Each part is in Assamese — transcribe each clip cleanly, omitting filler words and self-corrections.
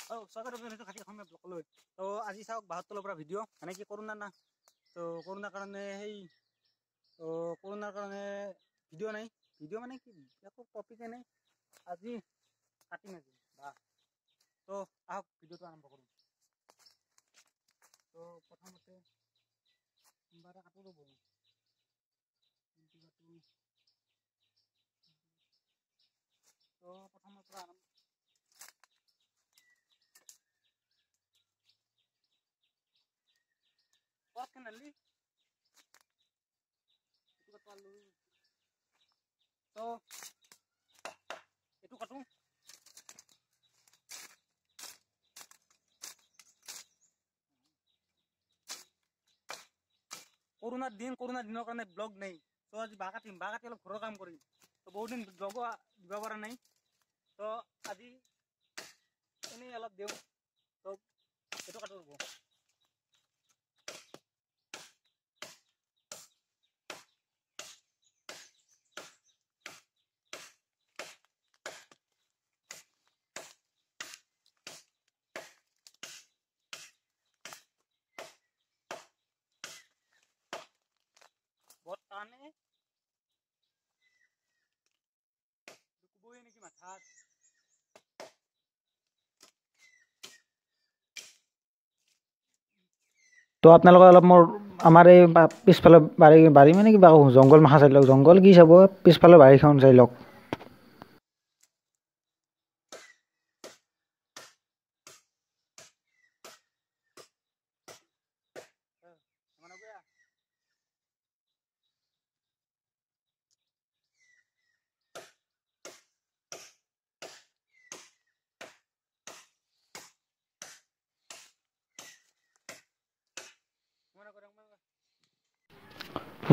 স্বাগত জনাইছোঁ খাতি অসমীয়া ব্লগলৈ। তো আজি চাওক বাহঁৰ তলৰ পৰা ভিডিঅ', মানে কি কৰোণা না, তো কৰোণাৰ কাৰণে সেই তো কৰোণাৰ কাৰণে ভিডিঅ' নাই। ভিডিঅ' মানে কি একো টপিকে নাই। আজি কাটিম আজি বাঁহ। তো আহক ভিডিঅ'টো আৰম্ভ কৰোঁ। তো প্ৰথমতে কোনোবা এটা কাটো ৰ'ব, কোনটো কাটো। তো প্ৰথমৰ পৰা আৰম্ভ তো এইটো কাটো। কৰোণাৰ দিন, কৰোণাৰ দিনৰ কাৰণে ব্লগ নাই। তো আজি বাঁহ কাটিম, বাঁহ কাটি অলপ ঘৰৰ কাম কৰিম। তো বহুত দিন ব্লগো দিব পৰা নাই, তো আজি এনেই অলপ দিওঁ। তো এইটো কাটো ৰ'ব। বৰ টানে কোবই নেকি মাথাত। তো আপোনালোকে অলপ মোৰ আমাৰ এই পিছফালৰ বাৰী, বাৰী মানে কিবা জংঘল মাখা চাই লওক। জংঘল কি চাব, পিছফালৰ বাৰীখন চাই লওক।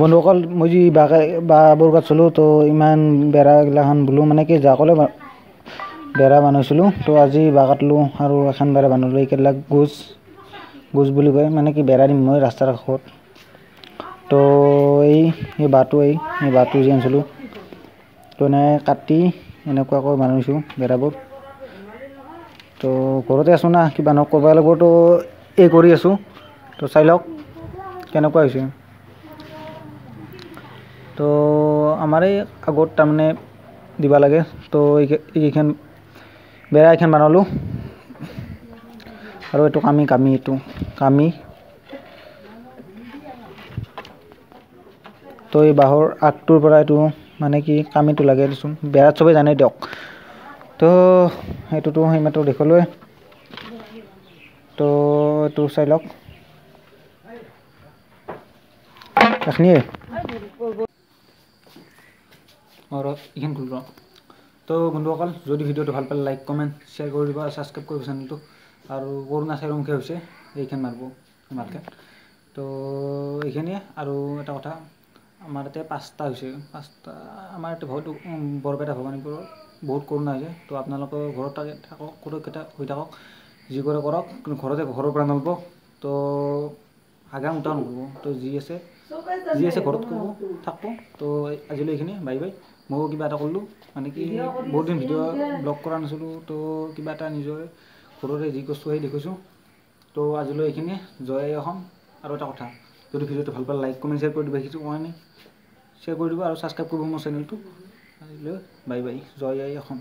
বন্ধুসকল, মই যি বাঁহবোৰ কাটছিলোঁ, তো ইমান বেৰাগিলাখান বোলো মানে কি যা ক'লে বেৰা বনাইছিলোঁ। তো আজি বাঁহ কাটলোঁ আৰু এখন বেৰা বনালোঁ। এইবিলাক গোজ গোজ বুলি কয়, মানে কি বেৰা দিম মই ৰাস্তাৰ কাষত। তো এই বাঁহটো, এই বাঁহটো যি আনিছিলোঁ, তো এনে কাটি এনেকুৱাকৈ বনাইছোঁ বেৰাবোৰ। তো ঘৰতে আছোঁ না, কিবা নহওক কৰিব লাগিব, তো এই কৰি আছোঁ। তো চাই লওক কেনেকুৱা হৈছে। তো আমাৰ এই আগত তাৰমানে দিব লাগে। তো এইকেইখন বেৰা এইখন বনালোঁ। আৰু এইটো কামি, কামি, এইটো কামি। তো এই বাঁহৰ আগটোৰ পৰা এইটো মানে কি কামিটো লাগে দেচোন, বেৰাত চবেই জানে দিয়ক। তো সেইটোতো সেইমাত্ৰ দেখুৱালোৱে। তো এইটো চাই লওক এইখিনিয়ে। এইখন খুলিব। তো বন্ধুসকল, যদি ভিডিঅ'টো ভাল পালে লাইক কমেণ্ট শ্বেয়াৰ কৰি দিব আৰু ছাবস্ক্ৰাইব কৰিব চেনেলটো। আৰু কৰোণা চাৰিমুখীয়া হৈছে, এইখন মাৰিব ভালকৈ। তো এইখিনিয়ে। আৰু এটা কথা, আমাৰ ইয়াতে পাঁচটা হৈছে, পাঁচটা। আমাৰ ইয়াতে বহুত বৰপেটা ভৱানীপুৰত বহুত কৰোণা হৈছে। তো আপোনালোকৰ ঘৰত থাকক, সুৰক্ষিত হৈ থাকক, যি কৰে কৰক, কিন্তু ঘৰতে ঘৰৰ পৰা নলব। তো হাগা মুতাও নকৰিব। তো যি আছে যি আছে ঘৰত ক'ব থাকব। তো আজিলৈ এইখিনি, বাই বাই। ময়ো কিবা এটা কৰিলোঁ, মানে কি বহুত দিন ভিডিঅ' ব্লগ কৰা নাছিলোঁ, তো কিবা এটা নিজৰ ঘৰৰে যি বস্তু সেই দেখুৱাইছোঁ। তো আজিলৈ এইখিনিয়ে, জয় অসম। আৰু এটা কথা, যদি ভিডিঅ'টো ভাল পালে লাইক কমেণ্ট শ্বেয়াৰ কৰি দিব, সেইটো কোৱা নাই, শ্বেয়াৰ কৰি দিব আৰু ছাবস্ক্ৰাইব কৰিব মোৰ চেনেলটো। আজিলৈ বাই বাই, জয় আই অসম।